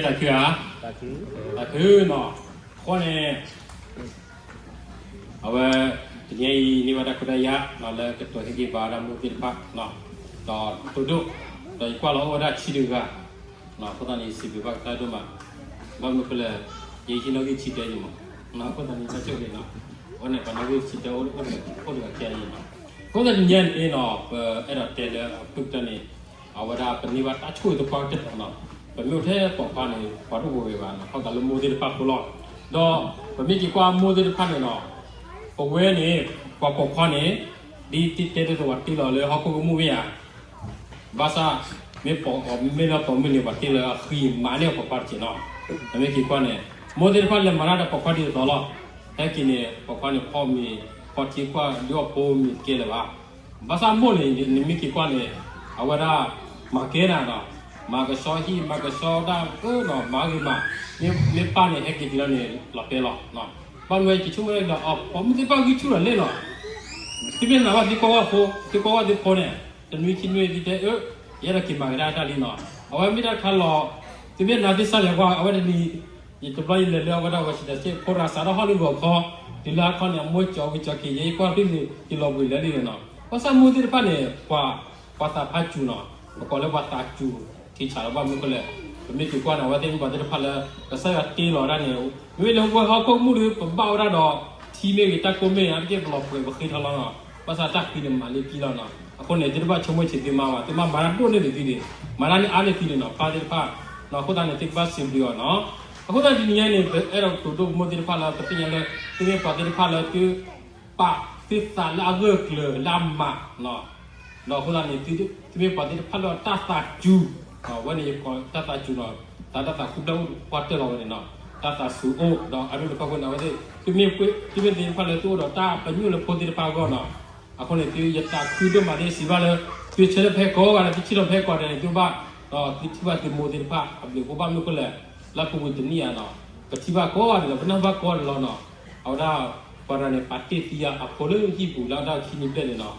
တၢ်ခုဧါ, တၢ်ခုနီၤ, အဃိန့ၣ် အဝဲ တနံၤအံၤန့ၢ်ဘၣ်တၢ်ခွဲးတၢ်ယာ်နီၤ လၢကတိၤဟ့ၣ်ဂံၢ်ဘါဝဲဒၣ်မိၢ်သ့ၣ်တဖၣ်နီၤ, ဒီးတိၢ်ဒိၣ်, ဒီးယကွၢ်လီၤအိၣ်ဝဲဒၣ်ဆံတဂၤနီၤ, အဃိသတးန့ၣ် ယစံးဘျုးဘၣ်ကစၢ်ဒိၣ်မး, ဘၣ်မနုၤဃိလဲၣ်, ယဟံးနီၣ်ဂံၢ်ဆံတဲယမး, အဃိသတးန့ၣ်တၢ်ဆိၣ်ဂ့ၤနီၤ, အဝဲန့ၣ် ပှၤနီၣ်ဂံၢ်ဆံတဲအိၣ်တဂၤခဲအံၤနီၤ, အဃိသတးတနံၤအံၤန့ၣ်နီၤ ပအဲၣ်ဒိးတဲလၢအဖုၣ်ကတၢၢ်န့ၣ် အဝဲဒၣ်ပန့ၢ်ဘၣ်တၢ်ဆိၣ်ဂ့ၤသပှၢ်ကတၢၢ်နီၤ, ပမ့ၢ်အိၣ်ထဲပိာ်ခွါန့ၣ် ပှၤတအိၣ်ပှဲၤဝဲဘၣ်နီၤ, ဟီၣ်ကးလၢမိၢ်သ့ၣ်တဖၣ်အဃိလီၤ, ဒီးပမ့ၢ်က့ၤကွၢ်မိၢ်သ့ၣ်တဖၣ်န့ၣ်နီၤ, ပဝဲန့ၣ် ပှၤပိာ်ခွါန့ၣ် ဒ်တတဲတသဝးတ့လီၤလၢဟီၣ်ခိၣ်ကမူၣ်မ့ၢ်ဧါ, ဘၣ်ဆၣ် မ့ၢ်ပိာ်ခွါမ့ၢ်လၢပိာ်မုၣ်န့ၣ် ပှၤတ့လီၤအဃံမးန့ၢ်ပိာ်ခွါတက့ၢ်နီၤ, ပမ့ၢ်က့ၤကွၢ်န့ၣ် မိၢ်သ့ၣ်တဖၣ်လဲၤမၤတၢ်ဒီးပိာ်ခွါဒ်သိးသိးလီၤ, ဟဲက့ၤန့ၣ် ပိာ်ခွါန့ၣ်ဖီမ့ၤ ဖီထံကွၢ်ဒုးအီၣ်ဖိမ့ၤတကဲလၢၤဘၣ်, ဘၣ်ဆၣ်မိၢ်န့ၣ် နမ့ၢ်က့ၤကွၢ်န့ၣ် အဝဲဒၣ် မၤကဲနၤနီၤ, မၤကဆှီဟံၣ် မၤကဆှီတၢ်အၢနီၤ မၤဂ့ၤမး, မ့ၢ်ပၢ်န့ၣ် ဟဲက့ၤတုၤလီၤန့ၣ် လီၤတဲလီၤ, ဘၣ်မနုၤက့ၤဆိကမိၣ်ဒီး ပိာ်မုၣ်သ့ၣ်တဖၣ်ဂံၢ်ဆူၣ်လီၤလဲၣ်နီၤ, သုမ့ၢ်နာ်ဘၣ်သုကွၢ်ဝဲဖိ သုကွၢ်ဝဲသုဖိန့ၣ် တနွံခံနွံသုတဲအၢ ယအဲၣ်ဒိးက့ၤမၤကဒါတၢ်လံနီၤ, အဝဲမ့ၢ်တၢ်တခါလီၤ, သုမ့ၢ်နာ်သ့စၢ်လဲၤကွၢ် အဝဲတနံၤ ယတဘျီယလဲၤလၢအဝဲဒၣ် Washington State ဖိတဂၤစးထီၣ်ဟီၣ်လၢဂီၤခီ, တုၤလၢအခီန့ၣ် အမိၢ်ကၠီဝံၤကၠီက့ၤ ယဲယကွၢ်ဖဲန့ၣ် ယလီၤဘှံးလၢာ်လံန့ၣ်နီၤ, ဘၣ်ဆၣ်မိၢ်သ့ၣ်တဖၣ်န့ၣ် ပှၤ ပှၤသးဖးစူၤနီၤ, ပကိးလၢပှၤသးစူၤ ထံဆးလီၤ ဘၣ်မနုၤဃိလဲၣ်, ပမ့ၢ်က့ၤကွၢ်န့ၣ် အဝဲသ့ၣ်မ့ၢ်ပှၤသ့ၣ်တဖၣ်လၢ ကစၢ်ယွၤတ့လီၤဒၣ်န့ၣ်, မ့မ့ၢ်လၢပဝဲဟီၣ်ခိၣ်ကမူၣ်ဒီး ပဘၣ်ဝဲဒၣ်ဒီး ထံမ့ၢ်ဂ့ၤ တၢ်ကိၢ်မ့ၢ်ဂ့ၤ အါတက့ၢ်ပလီၤပှဲၤပဃ့ထီလီၤနီၤ, ဘၣ်ဆၣ်တၢ်ဃံန့ၣ်မၤလၢခံလီၤနီၤ, အဃိန့ၣ် သုတဘၣ်ဆိကမိၣ်ဆံးသုမါဘၣ်, သုမါမၤတၢ်ဒိၣ်န့ၢ်ဒံးသုန့ၣ်, မၤတၢ်န့ၢ်အါန့ၢ်သုန့ၣ်နီၤ ပၢ်သ့ၣ်တဖၣ်, အဃိသတးန့ၣ် သုကဘၣ်စံးဘျုးအီၤနီၤ, အဃိသတးတနံၤညါန့ၣ် ပအဲၣ်ဒိးကတိၤဒိၣ်ပမိၢ်သ့ၣ်တဖၣ်လၢ ပသ့ၣ်ညါလၢ သုမ့ၢ်ပှၤသ့ၣ်တဖၣ်လၢသု ပာ်သုသးလၢအဂၢၢ်ကျၢၤလၢအမးနီၤ, ဒီးအဃိသတးန့ၣ် သုမ့ၢ်ပှၤသ့ၣ်တဖၣ်လၢတၢ်သးစူၤ, ဝဲန့ၣ်ယကိးတၢ်သးစူၤနီၤ, သးတၢ်သးခုဖျၢၣ်အိၣ်ပှၢ်တၢၢ်လီၤဝဲန့ၣ်နီၤ, တၢ်သးစူၤအိၣ် ဒီးအဒိၣ်တဖၣ်အဃိန့ၣ် အဝဲသ့ၣ် သုမ့ၢ်သ့ၣ်တဖၣ်လၢသုအိၣ်ဒီးတၢ်ပညိၣ်လၢဖိသ့ၣ်တဖၣ်အဂီၢ်နီၤ, အဃိန့ၣ် သုယသးခုဒိၣ်မးသ့စံးဘၣ်လၢ သုဆၢထၢၣ်ဖဲကိးဂၤဒီး သုထံၣ်လီၤဖဲကိးဂၤဒဲးန့ၣ် သုဘၣ် ဒီးသုထံၣ်ဘၣ်သုမိၢ်သ့ၣ်တဖၣ် အဘျုးအဖှိၣ်ဘၣ်မနုၤဃိလဲၣ်, လၢပူၤကွံာ်တနံၣ်ဧါနီၤ, ပထံၣ်ဘၣ်ကိးဂၤဒဲးလီၤ ပနၢ်ဟူဘၣ်ကိးဂၤဒဲးလီၤနီၤ, အဝဲဒၣ် ပှၤတဂၤန့ၣ် ပာ်တ့ၢ်သံအဖိလၢဟံၣ်ပူၤလၢအဒၣ်ခံနံၤဘျဲၣ်န့ၣ်နီၤ,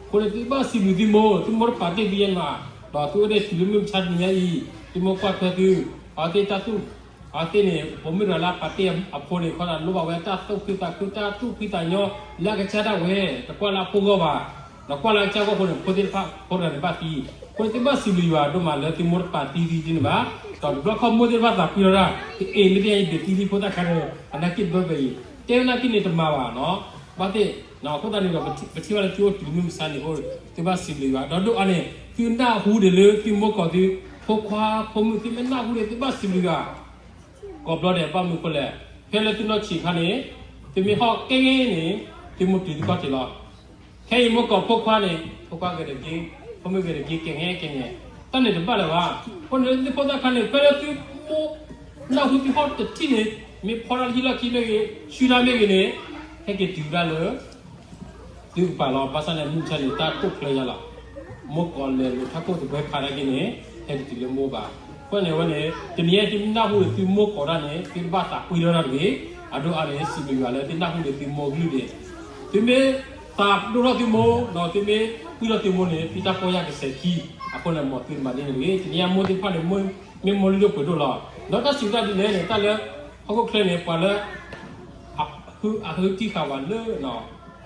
အဃိန့ၣ် သုဘၣ်စံးဘျုးသုမိၢ်, သုမိၢ်တပာ်တ့ၢ်သံယဲနီၤ, ဒီးသုအိၣ်ဒံးတုၤလၢမုၢ်မဆါတနံၤညါအံၤ, သုမိၢ်ကွၢ်ထွဲသု, အဝဲသ့ၣ်တၢ်သူၣ် အဝဲသ့ၣ်န့ၣ် ပိာ်မုၣ်တဂၤလၢအပာ်တ့ၢ်အဖိန့ၣ် ခီဒၣ်လိၣ်ဘၣ်ဝဲတၢ်သူၣ်ဖှံသးခု တၢ်သူၣ်ဖှံသးညီ လၢအကစၢ်ဒၣ်ဝဲ, တကွၢ်လၢအဖိဂီၢ်ဘၣ်, ဒီးကွၢ်လၢအကစၢ်ဂီၢ်အဃိန့ၣ် ဖိသ့ၣ်တဖၣ် ဖိတဂၤန့ၣ်ဘၣ်သံ, အဃိန့ၣ် သုဘၣ်စံးဘျုးယွၤဒိၣ်မးလၢသုမိၢ်တပာ်သံသုဒ်န့ၣ်ဘၣ်, ဒီးတဘျီခီမိၢ်သ့ၣ်တဖၣ်သးကွံလီၤဒၣ်, တအ့ၣ် မ့ၢ်သ့ၣ်ညါအံၤ ဒုးသံလံဖိသၣ်ခါန့ၣ် အနာ်က့ၣ်တဘၢဘၢအံၤ, တဲဝဲနာ်က့ၣ်န့ၣ်တမၤဘၣ်နီၤ, ဘၣ်သ့ၣ်, အဃိသတးန့ၣ်ဒီး ပထံၣ်ဘၣ်လၢသုအိၣ်တုၤမုၢ်မဆါန့ၣ်အိၣ်, သုဘၣ်စံးဘျုးယွၤ, ဒီးဒိၣ်အါန့ၣ် သုနၢ်ဟူဒံးလၢသုမိၢ်ကိးသု, ဖိခွါ ဖိမုၣ် သုမ့ၢ်နၢ်ဟူဒံး သုဘၣ်စံးဘျုးယွၤ ကိးဘျီဒဲး ဘၣ်မနုၤဃိလဲၣ်, ဖဲလၢသုနီၢ်ဆံးခါန့ၣ်, သုမ့ၢ်ဟီၣ်ကဲဂ့ၤန့ၣ်, သုမိၢ်တုၤသုကီၢ်တ့ၢ်လီၤ. ခဲအံၤမိၢ်ကိးဖိခွါန့ၣ်, ဖိခွါဂ့ၤတဂ့ၤ, ဖိမုၣ်ဂ့ၤတဂ့ၤ ကဲဂ့ၤကဲဂ့ၤ, တၢ်န့ၣ်တဘၣ်လၢၤဘၣ်. အဃိန့ၣ်သုဖိသၣ်ခါန့ၣ် ဖဲလၢသုမိၢ်နၢ်ဟူသုဟီၣ်တထံၣ်န့ၣ်, မ့ၢ်ဖီတၢ်လၢဟံၣ်လီၢ်ခံမ့ၢ်ဂ့ၤ, ဆူတၢ်မ့ၢ်ဂ့ၤန့ၣ်, ဟဲက့ၤတုၤဒၣ်လၢ သုကပၤလီၤ. ဘၣ်ဆၣ်န့ၣ် မုၢ်မဆါန့ၣ် တၢ်ကိၢ်ချၢယါလီၤ. မိၢ်ကိးလဲၤလိာ်ထးခိၣ်တဝဲခါနာ်က့န့ၣ်, ဟဲက့ၤတုၤလၢမိၢ်ဘၣ်. အဃိန့ၣ်ဝဲန့ၣ် တနံၤအံၤသုမ့ၢ်နၢ်ဟူဒီးသုမိၢ်ကိးတၢ်န့ၣ် သုတဘၣ်သးပှံၢ်ထီၣ်တၢ်တဂ့ၤ. အဒိၣ်အါန့ၣ် စံးဘျုးယွၤလၢသုနၢ်ဟူဒီးသုမိၢ်အကလုၢ်န့ၣ်, သုမ့ၢ်သးဒိၣ်ထီၣ်သုမိၢ်, ဒီးသုမ့ၢ်ပှံၢ်ထီၣ်သုမိၢ်န့ၣ် သုတၢ်ပီၢ်ယၢ်ကစဲးခံ, အဃိန့ၣ် မ်သုမၤန့ၢ်န့ၣ်တဂ့ၤ. တနံၤအံၤမိၢ်သ့ၣ်တဖၣ်န့ၣ် မ့ၢ်မိၢ်လုၢ်ဒိၣ်ပှ့ၤဒိၣ်လီၤ. ဒီးတၢ်စံးတၢ်ဒ်လဲၣ်န့ၣ် တၢ်လၢ ဟီၣ်ခိၣ်ချၢန့ၣ် ပှၤလၢ အဟုတံၢ်ဃာ်ဝဲလၢ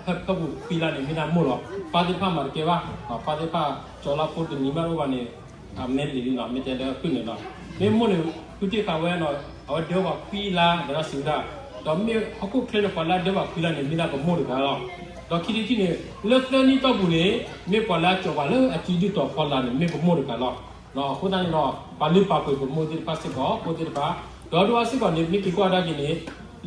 အဟၢဖၢပူၤခွံလါန့ၣ် မ့ၢ်ဒၣ်မိၢ်လီၤ. ပၢ်သ့ၣ်တဖၣ်မၤတကဲဘၣ်. ပၢ်သ့ၣ်တဖၣ် ကၠီလၢဖိတနံၤမးတအိၣ်ဘၣ်န့ၣ် အမဲာ်လံၤလံလီၤ. မ့ၢ်တဲလၢအဖုၣ်န့ၣ်လီၤ. မ့ၢ်မိၢ်န့ၣ် ဟုတံၢ်ဃာ်ဝဲန့ၣ် အဝဲဒၢပှၤခွံလါ ဒီးတၢ်စံးဝဲဒၣ်. ဒီးမ့ၢ်ဟီၣ်ခိၣ်ချၢန့ၣ် ပှၤလၢအဒၢပှၤခွံလါန့ၣ် မ့ၢ်ဒၣ်ပမိၢ်တဂၤလီၤ. ဒီးခံထံၣ်တထံၣ်န့ၣ် လၢသၢနံၣ်တီၢ်ပူၤန့ၣ် မ့ၢ်ပှၤလၢအကၠီၤပှၤလၢအစုဒုၣ်တီၤဖီလာ်န့ၣ် မ့ၢ်ပမိၢ်တဂၤလီၤ. အဃိသတးန့ၣ်ဒီး ပာ်လုၢ်ပာ်ပှ့ၤပမိၢ်သ့ၣ်တဖၣ်စ့ၢ်ကီး ဖိသ့ၣ်တဖၣ်, ဒီးဒိၣ်အါစ့ၢ်ကီးန့ၣ် မ့ၢ်က့ၤကွၢ်ဒၣ်က့ၤန့ၣ်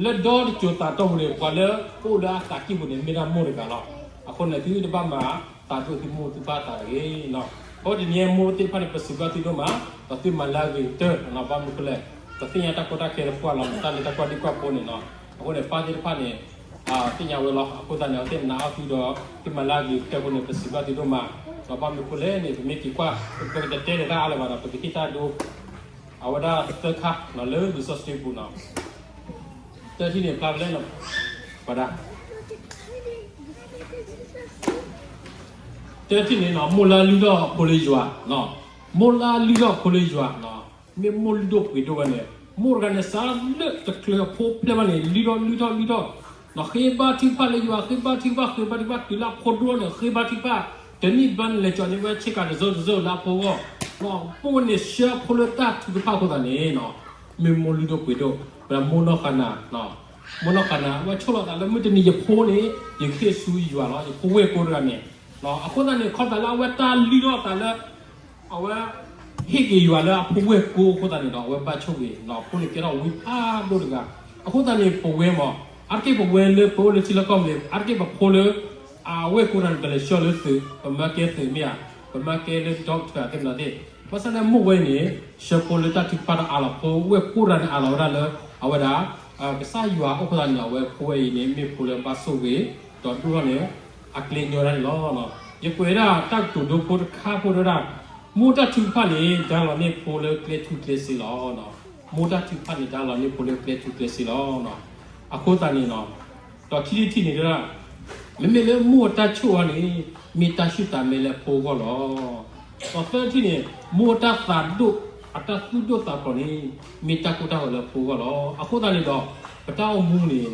လၢဒီတစိၤသးတီၢ်ပူၤန့ၣ် ပှၤလၢအိၣ်လၢအသးကံၢ်ပူၤန့ၣ် မ့ၢ်ဒၣ်မိၢ်တဂၤလီၤ. အဃိန့ၣ် သုတဘၣ်မၤသးဒိၣ်သုမိၢ်သုပၢ်သးတဂ့ၤ. အဃိတနံၤအံၤမိၢ်သ့ၣ်တဖၣ်န့ၣ် ပစံးဘျုးသုဒိၣ်မး, ဒီးသုမၤလၢအဂ့ၤကတၢၢ်, ဘၣ်မနုၤအဃိလဲၣ်, ပသ့ၣ်ညါတၢ်ကီတၢ်ခဲတကွၢ်လီၤ, တၢ်လၢတၢ်ကွၢ်ဒံကွၢ်ဖိန့ၣ်လီၤ. အဃိန့ၣ် ပၢ်သ့ၣ်တဖၣ်န့ၣ် သ့ၣ်ညါဝဲလီၤ. အဃိသတးန့ၣ် အဝဲသ့ၣ်နာ်အီၣ်သုဒီး သုမၤလၢအဂ့ၤကတၢၢ်အဃိန့ၣ် ပစံးဘျုးသုဒိၣ်မး, ဒီးဘၣ်မနုၤအဃိလဲၣ်န့ၣ် ပမ့ၢ်က့ၤကွၢ် ပကတဲတၢ်အါလၢၤဘၣ်ဒီး ပကဟ့ၣ်တၢ်ဒိ အဝဲဒၣ်သၢခါလၢလံာ်စီဆှံပူၤလီၤ. တထံၣ်န့ၣ် ဖျါဖဲလဲၣ်လီၤ, ပှၤဒၣ် တထံၣ်န့ၣ် မိၢ်လၢအလုၢ်ထီၣ်ဖိလၢယွၤ, မိၢ်လၢအလုၢ်ထီၣ်ဖိလၢယွၤလီၤ. မ့ၢ်မိၢ်လုၢ်ဒိၣ်ပှ့ၤဒိၣ်ဝဲန့ၣ်, မိၢ်တဂၤန့ၣ် စးလၢတချုးအဖိဖျဲၣ်ဘၣ်န့ၣ် လုၢ်ထီၣ်လုၢ်ထီၣ်လုၢ်ထီၣ်, ဒီးဃ့ဘါထုကဖၣ်လၢယွၤ, ဃ့ဘါထုကဖၣ်, ဃ့ဘါထုကဖၣ်, တုၤလၢအဖိဒိၣ်န့ၣ် ဃ့ဘါထုကဖၣ်, တနံၣ်တဘျီန့ၣ် လဲၤကၠီၤန့ၢ်ဝဲဆ့ကၤတစိၢ်တစိၢ်လၢအဖိဂီၢ်, ဒီးပှၤန့ၣ်ဆှၢအဖိလၢတၢ်ထုကဖၣ်အဃိသတးန့ၣ်, မ့ၢ်မိၢ်လုၢ်ဒိၣ်ပှ့ၤဒိၣ်, ပမိၢ်နီၢ်ဃနၤ, မိၢ်နီၢ်ဃနၤ အဝဲဆိၣ်လီၤသးလၢမုၢ်တနံၤယဖိန့ၣ် ယကဟ့ၣ်ဆူယွၤလီၤ, ယဖိဝဲၢ်ကိတဂၤန့ၣ်, အဃိသတးန့ၣ် ခီဖျိလၢအဝဲတၢ်လုၢ်ထီၣ်သးလၢ အဝဲ ဟ့ၣ်က့ၤယွၤလၢအဖိဝဲၢ်ကိအဃိသတးန့ၣ်ဒီး အဝဲဘၣ်ဆိၣ်ဂ့ၤ, အဖိန့ၣ်ကဲထီၣ်ဝံဖးဒိၣ်တဂၤ, အဃိသတးန့ၣ် ပဝဲမ့ၢ် အါတက့ၢ်ပဝဲလၢပအိၣ်လၢထံလၢကီၢ်ပူၤန့ၣ် အါတက့ၢ်ပဖိလၢ အဝဲၢ်ကိတဂၤန့ၣ် ပလဲၤဆှၢလၢသုး, ပမၢကဲသုးမ့ၢ်ဧါ, ပမၢကဲလၢ doctor သ့ၣ်မနုၤသ့ၣ်, ဘၣ်ဆၣ်န့ၣ်မိၢ်ဝဲအံၤန့ၣ် ဆှၢဖိလၢတၢ်ထုကဖၣ်ဒီးအးလီၤဖိဝဲၢ်ကိတဂၤန့ၣ် အးလီၤဝဲဒၣ်လၢ အဝဲဒၣ် ကစၢ်ယွၤအဃိသတးန့ၣ် အဝဲဖိဝဲအံၤန့ၣ် မ့ၢ်ဖိလၢဘၣ်ဆိၣ်ဂ့ၤ ဒီးဒိၣ်ထီၣ်န့ၣ် အကျဲညီဒၣ်န့ၣ်လီၤ. ယကွဲးဝဲဒၣ်တၢ်ကတိၤဒိဖိတခါဖိတဲဝဲဒၣ်, မိၢ်တၢ်ထုကဖၣ်န့ၣ် ဒါလီၤန့ၢ်ဖိလၢကျဲထူကျဲစ့လီၤ. မိၢ်တၢ်ထုကဖၣ်န့ၣ် ဒါလီၤန့ၢ်ဖိလၢကျဲထူကျဲစ့လီၤ. အဃိသတးန့ၣ် ဒီးခံထံၣ်တထံၣ်န့ၣ်တဲဝဲဒၣ်, မ့မ့ၢ်လၢမိၢ်အတၢ်ဆိၣ်အီၤန့ၣ် မ့ၢ်တၢ်ဆူၣ်တၢ်မဲလၢအဖိအဂီၢ်လီၤ. ဒီးသၢထံၣ်န့ၣ် မိၢ်အတၢ်သးဒိၣ်, အတၢ်သူၣ်ဒိၣ်သးဖျိးန့ၣ် မ့ၢ်တၢ်ကိၢ်တၢ်ဂီၤလၢအဖိအဂီၢ်လီၤ. အဃိသတးန့ၣ်ဒီး ပတၢ်အိၣ်မူန့ၣ်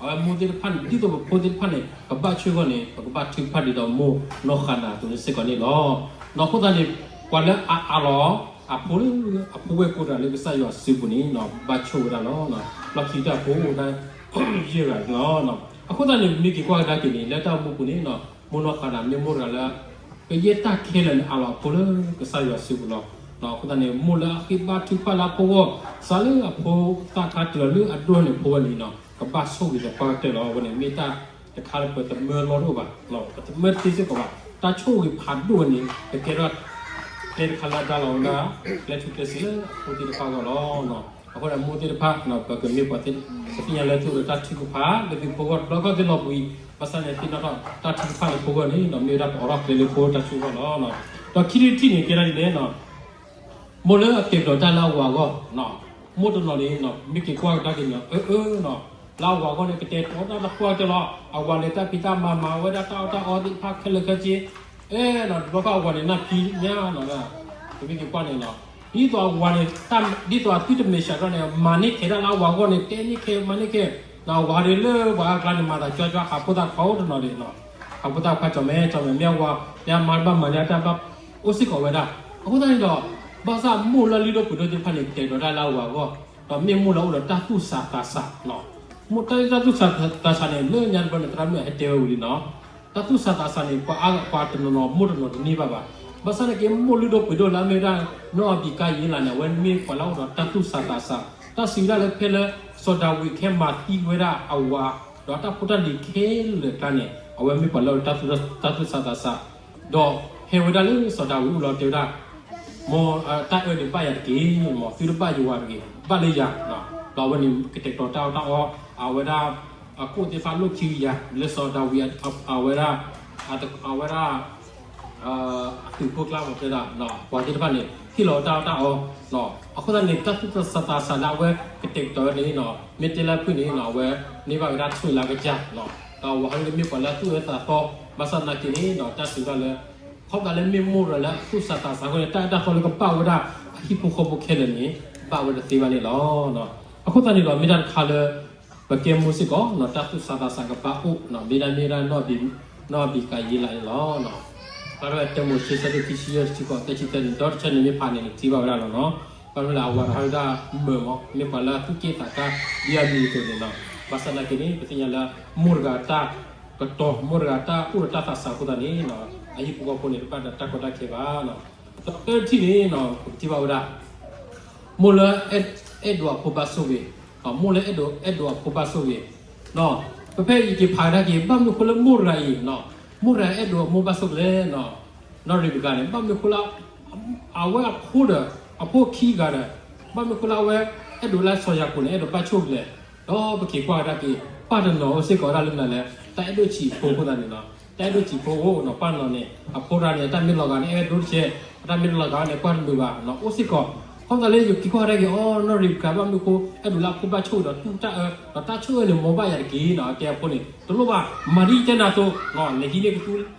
အဝဲမိၢ်သ့ၣ်တဖၣ်န့ၣ် ဒ်သိးပဖိသ့ၣ်တဖၣ်န့ၣ် ကဘၣ်ဆိၣ်ဂ့ၤအဂီၢ်န့ၣ် ပကဘၣ်ထုကဖၣ်ဒ်သိးမိၢ်နီၢ်ဃနၤအသိးန့ၣ်စ့ၢ်ကီးန့ၣ်လီၤ. ဒီးအဃိသတးန့ၣ် ပှၤလၢအအးလီၤ အဖိလၢ အဖိဝဲၢ်ကိတဂၤလၢကစၢ်ယွၤစုပူၤန့ၣ် ဘၣ်ဆိၣ်ဝဲဒၣ်လီၤ. လီၢ်ခံတၢ်ဖိအိၣ်ဒၣ် ယဲၢ်ဂၤလီၤ. အဃိသတးန့ၣ် ပမ့ၢ်က့ၤကွၢ်ကဒါက့ၤန့ၣ် လၢတၢ်အိၣ်မူပူၤန့ၣ် မိၢ်နီၢ်ဃနၤမ့ၢ်မိၢ်တဂၤလၢ ကယဲၢ်တၢ်ခဲလၢာ်န့ၣ် အးလီၤအဖိလၢကစၢ်ယွၤစုပူၤလီၤ. အဃိသတးန့ၣ် မိၢ်လၢအဃ့ဘါထုကဖၣ်လၢအဖိအဂီၢ် စးလၢအဖိသၣ်ခါတုၤလီၤလၢအဒိၣ်န့ၣ် ဖိဝဲန့ၣ် ကဘၣ်ဆိၣ်ဂ့ၤဒီးပၢ်ကတၢၢ်လီၤ. အဝဲန့ၣ်မ့ၢ်တၢ်တခါလၢပသမၢလီၤတအိၣ်ဘၣ်, ပသမၢတသ့စ့ၢ်ကီးဘၣ်. တၢ်ဆိၣ်ဂ့ၤဖးဒိၣ်ဝဲန့ၣ် ကကဲထီၣ် ကျဲတခါလၢအဒါလီၤဝဲဒၣ် ကျဲထူကျဲစ့လၢအဖိသ့ၣ်တဖၣ်အဂီၢ်လီၤ. အဃိဒီးမိၢ်သ့ၣ်တဖၣ် ပကမ့ၢ်ပှၤသ့ၣ် ပသ့ၣ်ညါလၢသုအိၣ်ဒီးတၢ်ထုကဖၣ်လၢသုဖိဂီၢ်တဘျီကီၢ်သ့ၣ်လီၤပူၤအံၤ, ဘၣ်ဆၣ်န့ၣ် သ့ၣ်နီၣ်ထီၣ်တၢ်ထုကဖၣ်လၢဖိဂီၢ်န့ၣ် ဒီးမ့ၢ်ဝဲဒၣ်ပအိးထီၣ်ကျဲလၢဖိတၢ်ဆိၣ်ဂ့ၤအဂီၢ်လီၤ. ဒီးခံထံၣ်တထံၣ်န့ၣ် ကဲဒၣ်ဒ်လဲၣ် မိၢ်လၢအကတဲာ်ကတီၤတၢ်လၢအဝၤအဂီၢ်, မိၢ်တနီၤန့ၣ် မ့ၢ်က့ၤကွၢ်ကဒါက့ၤန့ၣ် အၢ အၢ လၢအဝၤအဂီၢ်န့ၣ် ကတဲာ်ကတီၤတၢ်လၢပှၢ်ကတၢၢ်လီၤ. အဝၤလဲၤတၢ်ဖံးတၢ်မၤ မၤဝဲဒၣ်တၢ်အီၣ်တၢ်အီသ့ၣ်တဖၣ်ခဲလၢာ်ခဲဆ့, အဲ တဘျီဃီအဝၤန့ၣ် နၢ်ဖံးညါနီၤ, ပမ့ၢ်က့ၤကွၢ်န့ၣ်လီၤ. ဒ်သိးအဝၤန့ၣ် ဒ်သိးအသုတမဲာ်ဆှးထီၣ်န့ၣ် မၤန့ၢ်ခဲဒၣ်လၢအဝၤအဂီၢ်န့ၣ် တဲန့ၢ်ခဲ မၤန့ၢ်ခဲ, အဝၤဒၣ်လၢပှၤအကျါန့ၣ် မၤသးကၠီကၠီ ဟးဖိသၣ်ခွါအိၣ်တနီၤဒၣ်နီၤ, ဟးဖိသၣ်ခွါကၠီမဲာ် ကၠီမဲာ် မ့ၢ်အဝၤ မ့ၢ်အမါတဘၣ်မၤန့ၢ်တၢ်ဘၣ် အိၣ်စ့ၢ်ကီးဝဲဒၣ်. အဃိသတးန့ၣ်ဒီး ဘၣ်ဆၣ်မိၢ်လၢလုၢ်ဒိၣ်ပှ့ၤဒိၣ်သ့ၣ်တဖၣ်န့ၣ် ကတဲာ်ကတီၤတၢ်လၢအဝၤအဂီၢ်, ဒီးမ့ၢ်မိၢ်လၢအိၣ်ဒီးတၢ်သူၣ်ဆးသးဆး, မိၢ်တၢ်သူၣ်ဆးသးဆးန့ၣ် လၢညါတဘျီန့ၣ် သရၣ်မုၣ်ဟဲတဲဝဲဝံၤလံနီၤ, တၢ်သူၣ်ဆးသးဆးန့ၣ် ပှၤအါဂၤပှၤတနီၤနီၤ မိၢ်တနီၤတန့ၢ်ဘၣ်ဘၣ်. ဘၣ်ဆၣ်သနာ်က့ မိၢ်လုၢ်ဒိၣ်ပှ့ၤဒိၣ်လၢအမ့ၢ်ဝဲဒၣ် နီၢ်အဘံၤကါယ့လးန့ၣ် အဝဲမ့ၢ်ပှၤလၢအအိၣ်ဒီးတၢ်သူၣ်ဆးသးဆး, တၢ်စံးဝဲဒၣ်လၢဖဲလၢ စီၤဒၤဝံးခဲမၤသံဝဲဒၣ်အဝၤ ဒီးတၢ်ဖိတၢ်လံၤခဲလၢာ်အကျါန့ၣ် အဝဲမ့ၢ်ပှၤလၢအအိၣ်ဒီးတၢ်သူၣ်ဆးသးဆး, ဒီးဟဲဝဲဒၣ်လၢစီၤဒၤဝံးအအိၣ်လီၤတဲဝဲဒၣ် မ်တၢ်အၢန့ၣ်ဘၣ်ယၤတက့ၢ်, မ်သုတဘၣ်ယဝၤတဂ့ၤ, ဘၣ်လၢယၤ, ဒီးအဝဲန့ၣ်ကတဲာ်ကတီၤတၢ်အီၣ်တၢ်အီ, အဝဲဒၣ် အကိၣ်သ့ၣ်တဖၣ်လိၣ်ခံကယၤ လၢစီၤဒၤဝံး အဝဲဒၣ် အဝဲဒၣ် သုးခိၣ်ကျါမ့ၢ်တဲဒၣ် ပှၤသ့ၣ်တဖၣ်န့ၣ် ဟ့ၣ်လီၤတၢ်အီၣ်တၢ်အီ, အဃိသတးန့ၣ် တၢ်သူၣ်ဆးသးဆးလၢအဝဲကတဲာ်ကတီၤဝဲန့ၣ် မ့ၢ်တဲလၢဖုၣ်န့ၣ် အဝဲန့ၢ်ဘၣ်ဝဲဒၣ်ဆိၣ်လၢကစၢ်, ဒီးအဝၤဟဲလၢမ့ၢ်ပှၤလၢအသူၣ်အၢသးသီ, ဘၣ်ဆၣ်သနာ်က့န့ၣ် တၢ်စံးဝဲဒၣ်လၢ ခီဖျိလၢမ့ၢ်မိၢ်တဂၤလၢအသူၣ်ဆးသးဆးအဃိန့ၣ် တၢ်အၢတၢ်သီလၢကဘၣ်ဝဲဒၣ်အဟံၣ်ဖိဃီဖိခဲလၢာ်န့ၣ် ဘၣ်ဝဲတသ့ဘၣ်န့ၣ်လီၤ. အဃိသတးန့ၣ်ဒီး မ့ၢ်တၢ်တခါလၢ ပကဲမိၢ်စ့ၢ်ကီး တၢ်သူၣ်ဆးသးဆးကဘၣ်အိၣ် မ့ၢ်ဒၣ်မ့ၢ်ဒၣ် နီၢ်အဘံၤကါယ့လးန့ၣ်လီၤ. ပာ်ဖျါတၢ်မိၤၡ့ ဆၢဒိၣ်ခံဆံယဲၢ် တဆံဃိး သၢဆံသၢန့ၣ် ဒီတဆၢန့ၣ်မ့ၢ်ဖးန့ၣ် နထံၣ်ဘၣ်ဝဲဒၣ်လီၤနီၤ. ဘၣ်မနုၤလဲၣ် အဝၤတဟါဝဲဒၣ်မုာ်မး မ့ၢ်ပှၤလၢအသူၣ်က့ၣ်သးကါ ဒ်အမံၤအသိးန့ၣ်လီၤ. ဘၣ်ဆၣ်သနာ်က့န့ၣ် ပသ့ၣ်ညါလၢ မိၢ်တဂၤတၢ်ကတီၤ မိၢ်တဂၤတၢ်အိၣ်ဒီးတၢ်သးဆးအဃိသတးန့ၣ် အဟံၣ်ဖိဃီဖိန့ၣ် တဘၣ်ဒီးတၢ်ကီတၢ်ခဲဘၣ်. ဒီးသၢထံၣ်န့ၣ် ပကထံၣ်ဘၣ်ဝဲဒၣ် မိၢ်လၢအဲၣ်ဒိးအဖိဘၣ်ဆိၣ်ဂ့ၤ, မိၢ်လၢအဲၣ်ဒိး အဲၣ်ဒိးအဖိဘၣ်ဆိၣ်ဂ့ၤ, ပဖဲအံၤက့ၤဖးကဒါက့ၤ ဘၣ်မနုၤအဃိလၢမိၢ်တဂၤအံၤ မိၢ်တဂၤအဲၣ်ဒိးအမိၢ်ဘၣ်ဆိၣ်ဂ့ၤလဲၣ်, နီၢ်ရ့းပကၤန့ၣ် ဘၣ်မနုၤအဃိလၢ အဝဲအဖိဒီး အဖိခံဂၤဒီး ဘၣ်မနုၤအဃိလၢအဝဲ အဲၣ်ဒိးလၢစီၤယၤကိာ်န့ၣ် အဲၣ်ဒိးဘၣ်ဆိၣ်ဂ့ၤလဲၣ်. ဒီးပက့ၤကွၢ်ကဒါက့ၤ ပၢ်တနီၤအိၣ်စ့ၢ်ကီးဝဲဒၣ်လၢမနုၤလဲၣ် တၢ်အဲၣ်ဒိးဆံးဖိအဃိသတးန့ၣ်လီၤ. တၢ်အဲၣ်ဒိးဆံးဖိအိၣ်နီၤ ပၢ်တနီၤန့ၣ် အဖိတဂၤန့ၣ် အတၢ်မ့ၢ်လီၤဂာ်န့ၣ် အဲၣ်ဒိးတကဲး, အတၢ်မ့ၢ်တလီၤဂာ်န့ၣ် ကွၢ်တမုာ်ဘၣ်နီၤ အိၣ်စ့ၢ်ကီး. ခီဖျိလၢယက့ၤကွၢ်ကဒါက့ၤ အီ နီၢ်ရ့းပကၤ ဘၣ်မနုၤအဃိ အဲၣ်ဒိးလၢအဖိဘၣ်ဆိၣ်ဂ့ၤဒီးတူၢ်တၢ်အၢ ဒီးတၢ်ဆိၣ်အၢန့ၣ် မ်ဘၣ်ယၤတက့ၢ်နီၤ အကဲအဖိန့ၣ် တလိၣ်ဘၣ် မၤဒ်ယတဲနၤအသိး လဲၤဟံးန့ၢ်ကသူ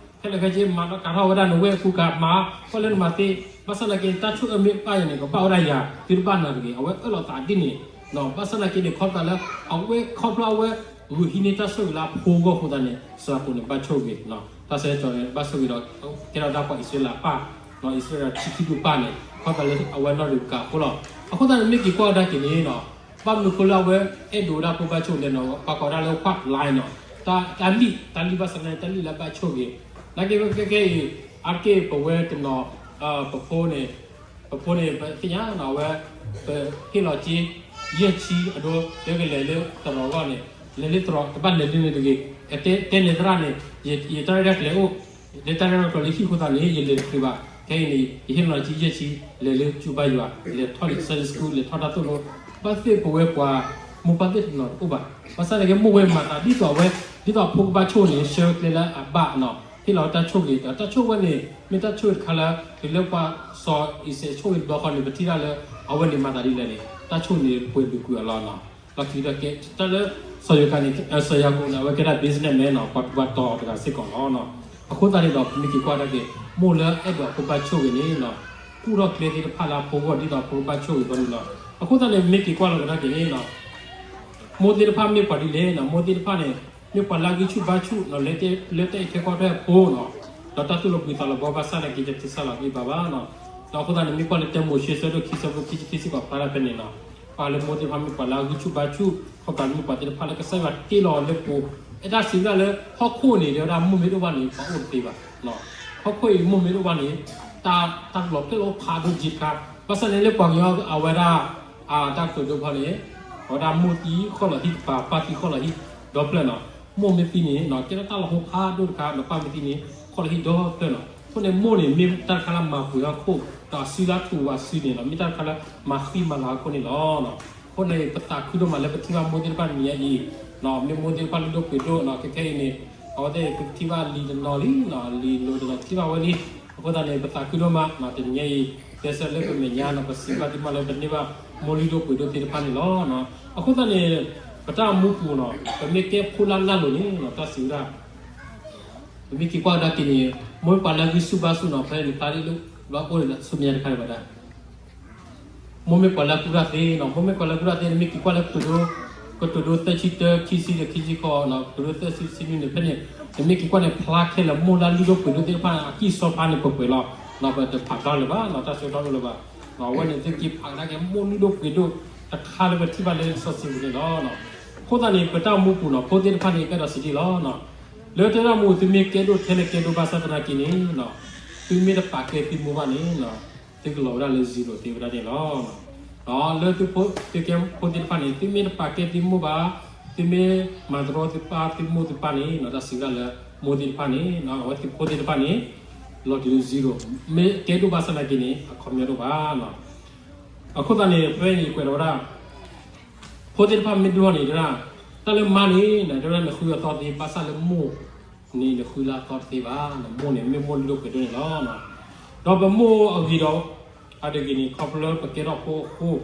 ခဲလၢာ်ခဲဆ့ မၤဒီးကၤထီၣ်ဝဲဒၣ်နဝဲၢ်ကူကၤမၤ ပှၤလၢနမၤသ့, ဘၣ်ဆၣ်သနာ်က့ တၢ်ဆိၣ်အၢမ့ၢ်ဘၣ်ယၤန့ၣ် ကဘၣ်ဝဲဒၣ်ယၤ သုတဘၣ်နၤတဂ့ၤ, အဝဲအၢၣ်လီၤသးဒ်န့ၣ်, ဘၣ်ဆၣ်သနာ်က့န့ၣ် ခီဖျိလၢ အဝဲခီဖျိအဝဲ ဂုာ်ဟံးန့ၢ်တၢ်ဆိၣ်ဂ့ၤလၢအဖိအဂီၢ်အဃိသတးန့ၣ် စှၤကိာ်န့ၣ်ဘၣ်ဆိၣ်ဂ့ၤ, တၢ်ဆၢကတီၢ်န့ၣ် ဘၣ်ဆိၣ်ဂ့ၤဒီး ကဲထီၣ်ဒၣ်ပှၤအံၣ်စရ့လးပၢ်, အံၣ်စရ့လးထံခံဒူၣ်ပၢ်န့ၣ် ခီဖျိလၢအဝဲနီၣ်ဒုးကၤအဃိလီၤ. အဃိသတးန့ၣ် မ့ၢ်က့ၤကွၢ်ဝဲဒၣ်က့ၤန့ၣ်နီၤ ဘၣ်မနုၤအဃိလၢအဝဲအဲၣ်ဒိးဝဲဒၣ်ဖိဘၣ်ဆိၣ်လဲၣ်နီၤ, ပှၤကိးဒၣ်လၢ white line နီၤ, တၢ်လံၣ်, တၢ်လံၣ်ဘၣ်ဆၣ်သနာ်က့ တၢ်လံၣ်လၢဘၣ်ဆိၣ်ဂ့ၤ, နာ်က့ခဲခဲအံၤ အါတက့ၢ်ပဝဲတနီၤ ပဖိန့ၣ် ပဖိန့ၣ် ပသ့ၣ်ညါနီၤ အဝဲ ပဟ့ၣ်လီၤက့ၤ ယဲၢ်ဆံအဒိ တဲကလဲၤလၢသရိာ်အဂီၢ်န့ၣ် လဲၤလၢသရိာ် တဘၣ်လဲၤလၢန့ၣ်တဂ့ၤ, တဲနဲသရၣ်န့ၣ် ယတၢ်ရဲၣ်တၢ်ကျဲၤအိၣ်, လၢတၢ်ရဲၣ်တၢ်ကျဲၤလၢဟံၣ်အဃိသတးန့ၣ် ယလဲၤတချုးဘၣ်, ခဲအံၤန့ၣ် ယဟ့ၣ်လီၤက့ၤယဲၢ်ဆံ လဲၤလၢကၠိဘါယွၤ လဲၤထီၣ်လၢ Sunday school လဲၤထီၣ်တၢ်သိၣ်လိ ဘၣ်သ့ၣ်ပဝဲပှၤ မိၢ်ပၢ်သ့ၣ်တနီၤတအိၣ်ဘၣ်, ဘၣ်ဆၣ်သနာ်က့မိၢ်ဝဲမၤသးဒ်သိးအဝဲ ဒ်သိးအဖိကဘၣ်ဆိၣ်န့ၣ် ဆှၢကျဲလၢအဘၣ်နီၤ, ဟ့ၣ်လီၤတၢ်ဆိၣ်ဂ့ၤဒီး တၢ်ဆိၣ်ဝဲန့ၣ် မ့ၢ်တၢ်ဆိၣ်တခါလၢ တုၤလၢပှၤစီၤအံၤစဲးဆိၣ်ဂ့ၤတဘျီဃီန့ၣ် ပထံၣ်တၢ်လၢ အဝဲန့ၣ်မၤသးဒ်လဲၣ်န့ၣ် တၢ်ဆိၣ်န့ၣ်ပှဲၤဒုးကွံာ်အီၤလီၤနီၤ, လီၤခံဒီးကဲ တၢ်လၢ စီၤယိၤကၤန့ၣ် စီၤယၤကိာ်န့ၣ် အဝဲကဲဒၣ် businessman နီၤ, ပှၤတူၤပှၤတီၤတဂၤစ့ၢ်ကီးလီၤနီၤ, အဃိသတးန့ၣ်ဒီး ပမ့ၢ်က့ၤကွၢ်ဒၣ်က့ၤ မိၢ်လၢအဲၣ်ဒိးအဖိဘၣ်ဆိၣ်ဂ့ၤန့ၣ်နီၤ ကူၣ်ထီၣ်ကျဲသ့ၣ်တဖၣ်လၢအဖိအဂီၢ် ဒ်သိးအဖိကဘၣ်ဆိၣ်ဂ့ၤအဂီၢ်န့ၣ်လီၤ. အဃိသတးန့ၣ် မ့ၢ်က့ၤကွၢ်လီၤကဒါက့ၤန့ၣ်နီၤ မိၢ်သ့ၣ်တဖၣ်မ့ၢ်ပှၤဒ်လဲၣ်နီၤ, မိၢ်သ့ၣ်တဖၣ်န့ၣ် မ့ၢ်ပှၤလၢအဂံၢ်ဆူၣ်ဘါဆူၣ်နီၤ, လၢ လၢတၢ်အဲၣ်ထဲကွၢ်ထွဲအဖိနီၤ, ဒီးတၢ်သိၣ်လိဘှံးသးလီၤဘီဘၣ်ဆၣ်သနာ်က့ ယတသ့စၢ်လီၤဂံၢ်ဘါဘၣ်နီၤ, ဒီးအဃိသတးန့ၣ် မ့ၢ်ကွၢ်လၢတၢမိၤၡ့ ဆၢဒိၣ်ခံ ဆၢဖိခံဆံခံစ့ၢ်ကီး ဖျါဒၣ်ဖဲန့ၣ်နီၤ, ပှၤလၢမိၢ်သ့ၣ်တဖၣ်မ့ၢ်ပှၤလၢအဂံၢ်ဆူၣ်ဘါဆူၣ် ခီဖျိမ့ၢ်ပှၤသ့ၣ်တဖၣ်လၢကစၢ်ယွၤတ့လီၤလၢပူၤ, အဲၣ်တၢ်စံးဝဲဒၣ်လၢ ဟီၣ်ခိၣ်န့ၣ် တဲဝဲဒၣ်မိၢ်မ့ၢ်တအိၣ်ဘၣ်န့ၣ် ပှၤအိၣ်တသ့ဘၣ် ဟီၣ်ခိၣ်အံၤမိၢ်မ့ၢ်တအိၣ်ဘၣ်န့ၣ် တၢ် တၢ်လီၤဖျဲၣ်လီၤဖးဒိၣ်က့တခါ, ဘၣ်ဆၣ်န့ၣ်လၢပှၤကညီအဝဲဒၣ် အတၢ်ကတိၤဒိဖီန့ၣ် အဝဲဒၣ်မိၢ်သံဃီၣ်လီၤဟံၣ်တပၤ ပၢ်သံဃီၣ်လီၤဟံၣ်ဒီဖျၢၣ်နီၤ, မိၢ်မ့ၢ်သံန့ၣ် ကဲထီၣ်တၢ်လီၤဟိဖးဒိၣ်တခါ ဒီးပၢ်မ့ၢ်သံန့ၣ် ဃီၣ်လီၤဟံၣ်ဒီဖျၢၣ်နီၤ, အဃိန့ၣ်မိၢ်န့ၣ် မ့ၢ်တၢ်တခါလၢမၤပှဲၤဟီၣ်ခိၣ် ဒီးအစုလၢထူးဝဲစုန့ၣ်နီၤ, မ့ၢ်တၢ်တခါလၢမၤဃံမၤလၤဟီၣ်ခိၣ်န့ၣ်လီၤ. အဃိန့ၣ် ပသးခုဒိၣ်မးလၢပထံၣ်ဘၣ်မိၢ်သ့ၣ်တဖၣ်တနံၤညါအံၤ, မ့ၢ်မိၢ်သ့ၣ်တဖၣ်လုၢ်ဒိၣ်ပှ့ၤဒိၣ်နီၤ, ခဲခဲအံၤန့ၣ် အဝဲသ့ၣ်ပထံၣ်ဘၣ်လံာ်တနီၤလံနီၤ, လံာ်လိၤတနီၤပထံၣ်ဘၣ်ဝဲလံ, အဃိသတးန့ၣ် ပသးခုဒိၣ်မးနီၤ, တနံၤညါအံၤ ကျဲးစၢးလၢပမဲာ်ညါနီၤ, ပစံးဘျုးသုမးလၢပန့ၢ်ဘၣ်မိၢ်လုၢ်ဒိၣ်ပှ့ၤဒိၣ်သ့ၣ်တဖၣ်န့ၣ်လီၤ. အဃိသတးန့ၣ် ပတၢ်အိၣ်မူပူၤနီၤ, ပမ့ၢ်ကဲဖိလၢ်လၢ်လိၤန့ၣ်နီၤ, တၢ်စံးဝဲဒၣ် ပမ့ၢ်က့ၤကွၢ်ကဒါက့ၤန့ၣ် မိၢ်မ့ၢ်ပှၤလၢအဂံၢ်ဆူၣ်ဘါဆူၣ်နီၤ, ဖဲန့ၣ်ဖျါဒ်လၢ ဘျီအိၣ်ဒီးဆူမဲာ်ညါတခါန့ၣ်ဘၣ်ဒၣ် မိၢ်မ့ၢ်ပှၤလၢအကူၣ်တၢ်သ့နီၤ, မိၢ်မ့ၢ်ပှၤလၢအကူၣ်တၢ်သ့န့ၣ် မ့ၢ်က့ၤကွၢ်လၢကတိၤဒိ ကတိၤဒိသၢဆံတၢ ခံဆံဒီးခံဆံဃိးနီၤ, ကတိၤဒိသၢဆံဆံနွံန့ၣ် ဖဲန့ၣ် နမ့ၢ်က့ၤကွၢ်န့ၣ် ဖျါခဲလၢာ်မိၢ်လၢအလုၢ်ဒိၣ်ပှ့ၤဒိၣ်သ့ၣ်တဖၣ်န့ၣ် အကံၢ်စီဖျါန့ၣ်ပှဲၤပှဲၤလီၤ. ပတဖးဖျါလၢၤဘၣ်နီၤ, တၢ်ဆၢကတီၢ်အိၣ်လၢၤဘၣ်. အဝဲန့ၣ်သုက့ၤဖးကဒါက့ၤမိၢ်လုၢ်ဒိၣ်ပှ့ၤဒိၣ်တခါလၢပထံၣ်ဘၣ်လၢလံာ်စီဆှံပူၤန့ၣ်လီၤ. အဃိသတးန့ၣ် ပတၢ်အိၣ်မူပူၤနီၤ, ဖိသ့ၣ်တဖၣ်န့ၣ် ကဲဒီးစံးဒ်လီၤ. လၢတၢ်အိၣ်မူသုမ့ၢ်ကဲဒိၣ်ထဲလဲၣ်ကဲဒိၣ်ဘၣ်ဆၣ်သနာ်က့န့ၣ် သုမ့ၢ်တပာ်ကဲသုမိၢ်ဘၣ်န့ၣ် သုကလီၤဝဲဒၣ်လၢ zero သ့ဝဲဒၣ်န့ၣ်လီၤ. လၢသုကဲဖိသ့ၣ်တဖၣ်န့ၣ် သုမ့ၢ်တပာ်ကဲသုမိၢ်ဘၣ်, သုမ့ၢ်မၤတရီသုပၢ်သုမိၢ်သုပၢ်န့ၣ် တၢ်စံးဝဲဒၣ်လၢ မိၢ်သ့ၣ်တဖၣ်န့ၣ် အဝဲသုဖိသ့ၣ်တဖၣ်န့ၣ် လီၤတုၤလၢ zero, မ့ၢ်ကဲဒိၣ်ဘၣ်ဆၣ်သနာ်က့န့ၣ် အခီပညီတအိၣ်ဘၣ်. အဃိသတးန့ၣ် ဖဲအံၤကွဲးလီၤဝဲဒၣ် ဖိသ့ၣ်တဖၣ်မ့ၢ်ဒိၣ်ထီၣ်န့ၣ် တဲဝဲဒၣ် တၢ်လၢမါန့ၣ် တဲဝဲဒၣ်နဃုအသီသ့ ဘၣ်ဆၣ်လၢမိၢ်န့ၣ် နဃုလၢအသီတသ့ဘၣ်. မိၢ်န့ၣ် မ့ၢ်မိၢ်လုၢ်ဒိၣ်ပှ့ၤဒိၣ်န့ၣ်လီၤ. ဒီးပမိၢ်အဂ့ၤဒီး အတဂ့ၤန့ၣ် ခီဖျိလၢပကဲထီၣ်ဖိအဃိ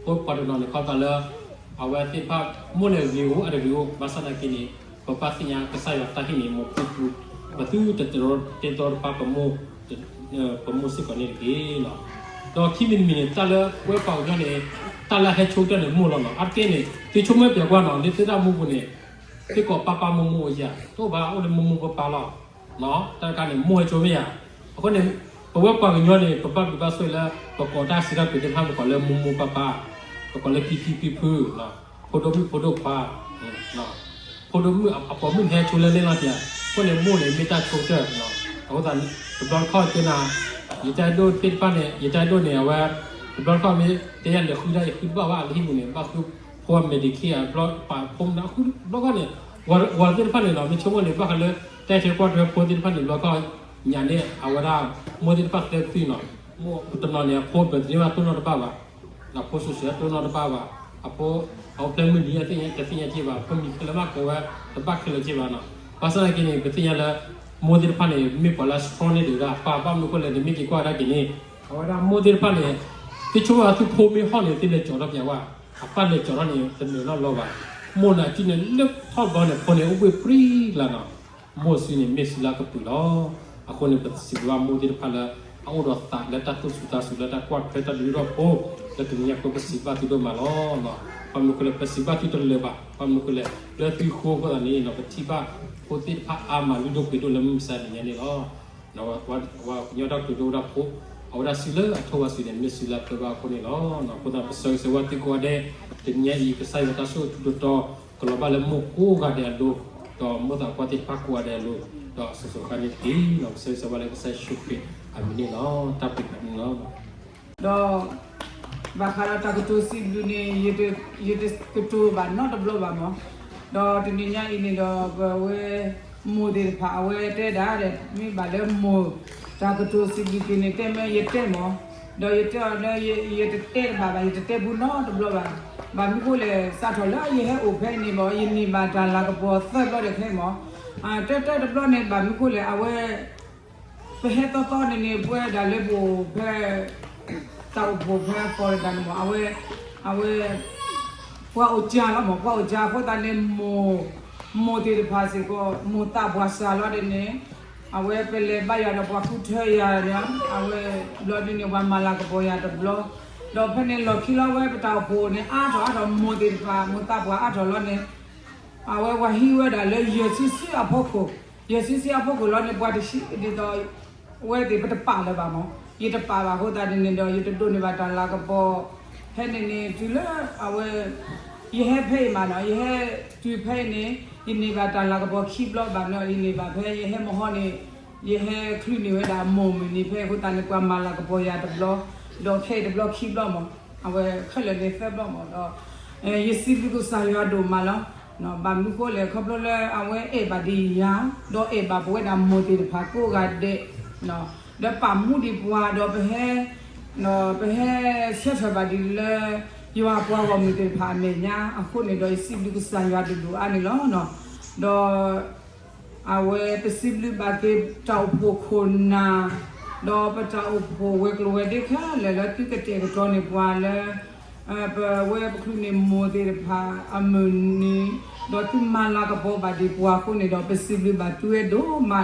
ဖိပှၤတနီၤန့ၣ် ခီဖျိလၢ အဝဲသ့ၣ်တဖၣ် မိၢ်န့ၣ်ဂ့ၤအိၣ်အတဂ့ၤအိၣ် ဘၣ်ဆၣ်သနာ်က့န့ၣ် ပဘၣ်သ့ၣ်ညါကစၢ်ယွၤတၢ်ဟ့ၣ်န့ၣ် မ်ပသုတတဲတီတပါပမိၢ် ပမိၢ်စ့ၢ်ကီးန့ၣ်တက့ၢ်. ဒီးခံမံၤတမံၤန့ၣ် တၢ်လၢပဝဲပှၤကညီန့ၣ် တၢ်လၢအဟဲဆိကတၢၢ်န့ၣ်မိၢ်လီၤနီၤ. အါတက့ၢ်န့ၣ် သုဆိကမိၣ်ပျဲကွၢ်နီၤ လၢသုတၢ်မူပူၤန့ၣ် သ့ၣ်ကီးပၢ်ပၢ်မိၢ်မိၢ်အိၣ်ဧါ, တအိၣ်ဘၣ် အိၣ်လၢမိၢ်မိၢ်ပၢ်ပၢ်လီၤ. တၢ်တခါန့ၣ် မိၢ်ဟဲဆိမ့ၢ်ဧါ. အဃိန့ၣ် ပဝဲပှၤကညီန့ၣ် ပဘၣ်ဘျုးဘၣ်ဆိၣ်လၢ ပကိးတၢ်စံးတၢ်ကတိၤသ့ၣ်တဖၣ် ပကိးလၢမိၢ်မိၢ်ပၢ်ပၢ်, ပကိးလၢဖံဖံဖုဖု, ဖိဒိၣ်မုၣ်ဖိဒိၣ်ခွါ ဖိဒိၣ်မုၣ်အပိာ်မုၣ်ဟဲဆိလၢလဲၣ်လီၤတံၢ်, အဃိန့ၣ် မိၢ်န့ၣ်မ့ၢ်တၢ်ဆိကတၢၢ်. အဃိသတး တဘျီတခီၣ်ကဲနၤ ယတၢ်အဲၣ်ဒိၣ်သ့ၣ်တဖၣ်န့ၣ် ယတၢ်အဲၣ်ဒိၣ်န့ၣ် အဝဲ တဘျီတခီၣ်မ့ၢ်တဲယၤလဲၤဃုဒၣ် ယဃုတဘၣ်ဘၣ် လၢဟံၣ်ပူၤန့ၣ် ဘၣ်ဃုဖိ Medicaid အဘျီပာ်ဖိမနုၤ ဃုတဘျီတခီၣ်န့ၣ် ဝၤသ့ၣ်တဖၣ်န့ၣ်နီၤ မ့ၢ်ဆိကမိၣ်န့ၣ် ဘၣ်ဃးလၢတၢ်အဲၣ်ထဲကွၢ်ထွဲဖိသ့ၣ်တဖၣ်န့ၣ် တဘျီတခီၣ်ညါန့ၣ် အဝဲဒၣ် မိၢ်သ့ၣ်တဖၣ်သၢကသံၣ်နီၤ, မိၢ်တနီၤန့ၣ် အဖိပတန့ၢ်ဘၣ်တိၢ်နီၣ်တဘၣ်ဘၣ် အဖိစိၤဆှံတိၢ်နီၣ်တဘၣ်ဘၣ်, အဖိ အဖိဖျဲၣ်မုၢ်နံၤအသ့ၣ်ညါတသ့ၣ်ညါက့ဘၣ်, အဖိမံၤခဲလၢာ်မးကိးဝဲ တဘၣ်ခဲလၢာ်က့ဘၣ်နီၤ. ဘၣ်ဆၣ်သနာ်က့န့ၣ် ပသ့ၣ်ညါလၢ မိၢ်သ့ၣ်တဖၣ်န့ၣ် မ့ၢ်ပှၤလၢအ strong န့ၢ်ဒံးဝဲဒၣ်ပၢ်, ဘၣ်မနုၤအဃိလဲၣ်န့ၣ် မ့ၢ်က့ၤကွၢ်ဝဲဒၣ်က့ၤန့ၣ် အဝဲဒၣ်မိၢ်သ့ၣ်တဖၣ်န့ၣ် သုဆိကမိၣ်သုဖိမ့ၢ်ဟီၣ်န့ၣ် သုလဲၤကၠီၤထီၣ်ပျဲဝဲ, အပၢ်လဲၤကၠီၤထီၣ်န့ၣ် တနၢၤနီတဘျီဘၣ်. မိၢ်န့ၣ် အစုန့ၣ်လၢထီၣ်ဘျီန့ၣ် ဖိန့ၣ်အိၣ်ဘှ့ၣ်ပြံလၢ်နီၤ. မိၢ်စုန့ၣ်မ့ၢ်စုလၢအကပုာ်လီၤ. အဃိန့ၣ် ပစံးဘျုးဘၣ်မိၢ်သ့ၣ်တဖၣ်လၢ အအိၣ်ဒီးသးလၢတၢ်သူၣ်ဆူၣ်သးဆူၣ်လၢတၢ်ကွၢ်ထွဲတၢ်ဒုးထီၣ်ဖိ, လၢတနံၤညါအံၤပစံးဘျုးဘၣ်သုဒိၣ်မးလီၤ. ဘၣ်မနုၤအဃိလဲၣ် ပစံးဘျုးဘၣ်သုတလၢာ်ဘၣ်, ဘၣ်မနုၤအဃိလဲၣ် လၢသုဃိအဃိသတးန့ၣ် ပထံၣ်ဘၣ်ဖိသ့ၣ်တဖၣ်အါမးလုၢ်ဒိၣ်ပှ့ၤဒိၣ်လၢမုၢ်မဆါတနံၤညါန့ၣ်လီၤ. ပှၤကညီတၢ်ကတိၤဒိဝဲဒၣ်ဖိ, အဝဲဒၣ်စုလၢအထီၣ်ဝဲစုန့ၣ် မ့ၢ်စုလၢအပၢဘၣ်အဃိန့ၣ်လီၤ. အဃိသတး ပဆၢဂ့ၤဆၢဝါသုကိးဂၤဒဲး, တနံၤညါအံၤ ကစၢ်ယွၤတၢ်ဆိၣ်ထူးတတီၤ ကလီၤဘၣ်လၢမိၢ်ကိးဂၤဒဲးအလိၤ, ဒီးမိၢ်သးပှၢ်သ့ၣ်တဖၣ်ကိးဂၤဒဲးအလိၤ, ဒီးစိၤစိၤဃၣ်ဃၣ်န့ၣ်တက့ၢ်. ပဆၢဂ့ၤဆၢဝါလၢကစၢ်ယ့ၣ်ၡူးခရံာ်အမံၤန့ၣ်လီၤ. တၢ်ဘျုးဖးဒိၣ်န့ၣ်လီၤ. ဒီး ဘၣ်ဃးဒီးတၢ်ကတိၤစံးဘျုးန့ၣ် ယတကတိၤဘၣ်နီတဘျီဘၣ်မး, ဒီးတနံၤညါအံၤန့ၣ်ဒီး ပဝဲမိၢ်သ့ၣ်တဖၣ် အဝဲတဲဒၣ်ဒီး မ့ၢ်ဘၣ်လၢမိၢ်တၢ်ကတိၤစံးဘျုးက့ၤန့ၣ် တဲမ့ၢ်ယတဲမး, ဒီးယတဲအီၤလၢ ယတတဲတဘၣ်ဘၣ်, ယတတဲဘူးနီတဘျီဘၣ်. ဘၣ်မနုၤအဃိလဲၣ် စးထီၣ်လၢယဟဲအိၣ်ဖဲအံၤန့ၣ်မး ယန့ၢ်ဘၣ်တၢ်လၤကပီၤသၢဘျီဒီးခဲအံၤမး, တၢတၢတဘျီန့ၣ် ဘၣ်မနုၤအဃိလဲၣ် အဝဲ ပဟဲသီသီန့ၣ်န့ၣ် ပဝဲဒၣ်လၢပအိၣ်ဖဲ တၢ်အိၣ်ဖှိၣ်ဖဲ Florida န့ၣ်မး အဝဲ အဝဲ ပှၤအိၣ်ကၢလီၤမး, ပှၤအိၣ်ကၢအဃိသတးန့ၣ် မိၢ် မိၢ်သ့ၣ်တဖၣ်စ့ၢ်ကီး မိၢ်သးပှၢ်စှၤလီၤဒီးန့ၣ် အဝဲပလဲၤဘါယွၤဒီးပှၤဃုထၢယၤန့ၣ် အဝဲဘျီဒ်န့ၣ် ပှၤမၤလၤကပီၤယၤတဘျီ, ဒီးဖဲန့ၣ်လီၢ်ခံလီၤဝဲပတၢ်အိၣ်ဖှိၣ်န့ၣ် အါထီၣ်အါထီၣ် မိၢ်သ့ၣ်တဖၣ် မိၢ်သးပှၢ်အါထီၣ်လီၤန့ၣ် အဝဲပှၤဟံးဝဲဒၣ်လၢယဲၢ်ဆံဆံအဖီခိၣ်, ယဲၢ်ဆံဆံအဖီခိၣ်လီၤန့ၣ် ပှၤတဟံးဒ်သိး အဝဲသ့ၣ်ပတပာ်လၢၤဘၣ်မး, ယတပာ်ဘၣ်အဃိသတးန့ၣ်န့ၣ်ဒီး ယတဒိးန့ၢ်ဘၣ်တၢ်လၤကပီၤ, ဖဲန့ၣ်န့ၣ် တုၤလၢအဝဲ ယဟဲဖဲအံၤမးနီၤ, ယဟဲတုၤဖဲအံၤန့ၣ် ယန့ၢ်ဘၣ်တၢ်လၤကပီၤခံဘျီဘၣ်နီၤ, ယန့ၢ်ဘၣ်ဖဲယဟဲမဟီန့ၣ် ယဟဲချုးန့ၢ်ဝဲဒၣ်မိၢ်မုၢ်နံၤဖဲအဃိသတးန့ၣ် ပှၤမၤလၤကပီၤယၤတဘျီ, ဒီးခဲအံၤတဘျီခံဘျီမး, အဝဲခဲလၢာ်န့ၣ်သၢဘျီမးဒီး ယစံးဘျုးကစၢ်ယွၤဒိၣ်မးလီၤ. ဘၣ်မနုၤဃိလဲၣ် ခီဖျိလၢအဝဲအဲၣ်ဘၣ်ဒ်အံၤယၤ, ဒီးအဲၣ်ဘၣ်ပဝဲဒၣ်မိၢ်သ့ၣ်တဖၣ်ကိးဂၤဒဲး, ဒီးပာ်မူဒံးပှၤဒီးပဟဲ ပဟဲဆၢထၢၣ်ဘၣ်ဒံးလၢ ယွၤပှၤဂီၢ်မုၢ်သ့ၣ်တဖၣ်အမဲာ်ညါအဃိန့ၣ်ဒီး ယစံးဘျုးကစၢ်ယွၤဒိၣ်ဒိၣ်အါန့ၣ်လီၤ. ဒီး အဝဲပစံးဘျုးဘၣ်က့ၤတၢ်အိၣ်ဖှိၣ်ခိၣ်နၢ်, ဒီးပတၢ်အိၣ်ဖှိၣ်ဝဲၤကျိၤဝဲၤဒ့ခဲလၢာ်လၢသုကတဲာ်ကတီၤန့ၢ်ပှၤလၢ ပဝဲပချုးန့ၢ်မိၢ်သ့ၣ်တဖၣ်အမုၢ်နံၤ, ဒီးသုမၤလၤကပီၤဘၣ်ဒံးပှၤအဃိန့ၣ်ဒီး ပစံးဘျုးဘၣ်သုဝဲဒိၣ်မ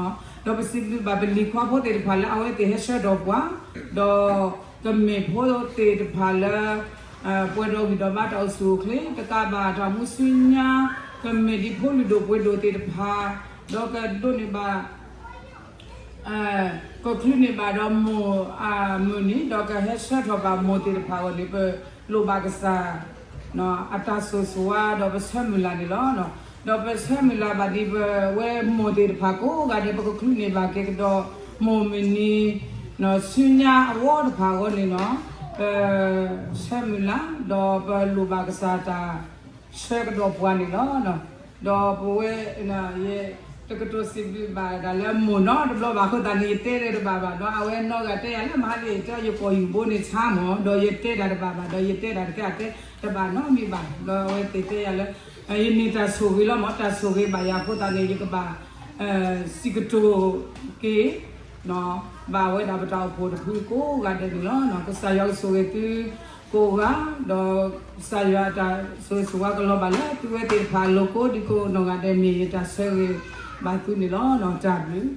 း, ဒီးပစံးဘျုးဘၣ်ပလံၤခွါဖိသ့ၣ်တဖၣ်လၢအဝဲသ့ၣ်ဟဲဆှၢဒီးပှၤ, ဒီးကမ့ၢ်ဖိသ့ၣ်တဖၣ်လၢ ပှဲၤဒီးဂံၢ်ဒီးဘါတၢ်အိၣ်ဆူၣ်အိၣ်ချ့ တကးဘၣ်တၢ်မူဆူညါ, ကမ့ၢ်ဒ်ဖိလုၢ်ဒိၣ်ပှ့ၤဒိၣ်သ့ၣ်တဖၣ်, ဒီးကဒိးန့ၢ်ဘၣ် ကချုးန့ၢ်ဘၣ်ဒီးမိၢ်အမုၢ်နံၤ, ဒီးကဟဲဆှၢထီၣ်ဘၣ်မိၢ်သ့ၣ်တဖၣ်အဂီၢ်န့ၣ် ပလိၣ်ဘၣ်ကစၢ် အတၢ်ဆိၣ်ဂ့ၤဆိၣ်ဝါဒီးပဆၢမုၢ်လၢ်န့ၣ်လီၤ. ဒီးပဆၢမုၢ်လၢ်ဘၣ်ဒံးပဝဲမိၢ်သ့ၣ်တဖၣ်ကိးဂၤဒဲး ပကချုးန့ၢ်ဘၣ်က့ၤကဒီး မိၢ်မုၢ်နံၤ ဆူညါအဂီၢ်တဖၣ်အဂီၢ်န့ၣ်လီၤ. ပဆၢမုၢ်လၢ် ဒီးပလိၣ်ဘၣ်ကစၢ်တၢ်ဆှၢကဒီးပှၤန့ၣ်လီၤ. ဒီးပဝဲ ယတကတိၤစံးဘျုးဘၣ်ဒၣ်လၢမိၢ်နီတဘျီဘၣ်အဃိသတးန့ၣ် ယတဲတဘၣ်ဘၣ်ဒီး အဝဲနီၢ်ဂၤတဲယၤလၢမဟါလံ ယတဲယကိာ်ယူၢ်ဘိန့ၣ်ဆါမး ဒီးယတဲတၢ်တဘၣ်ဘၣ် ဒီးယတဲတၢ်တကဲအတဲတဘၣ်နီတမံၤဘၣ် ဒီးအဝဲသ့ၣ်တဲယၤလၢ ယန့ၢ်တၢ်ဆိၣ်ဂ့ၤလီၤမး တၢ်ဆိၣ်ဂ့ၤဘၣ်ယၤအဃိသတးန့ၣ် ယကဘၣ် စံးကတိၤက့ၤ ဘၣ်ဝဲဒၣ်ပတၢ်အိၣ်ဖှိၣ်တဖုကိးဂၤဒဲးန့ၣ်လီၤ. ကစၢ်ယွၤကဆိၣ်ဂ့ၤသုကိးဂၤ, ဒီးကစၢ်ယွၤတၢ်ဆိၣ်ဂ့ၤဆိၣ်ဝါကလီၤဘၣ်လၢသုဝဲသ့ၣ်တဖၣ်အလိၤကိးဒံကိးနီၢ်ဂၤဒဲးန့ၣ် ယတၢ်ဆၢဂ့ၤဘၣ်သုန့ၣ်လီၤ. တၢ်ဘျုး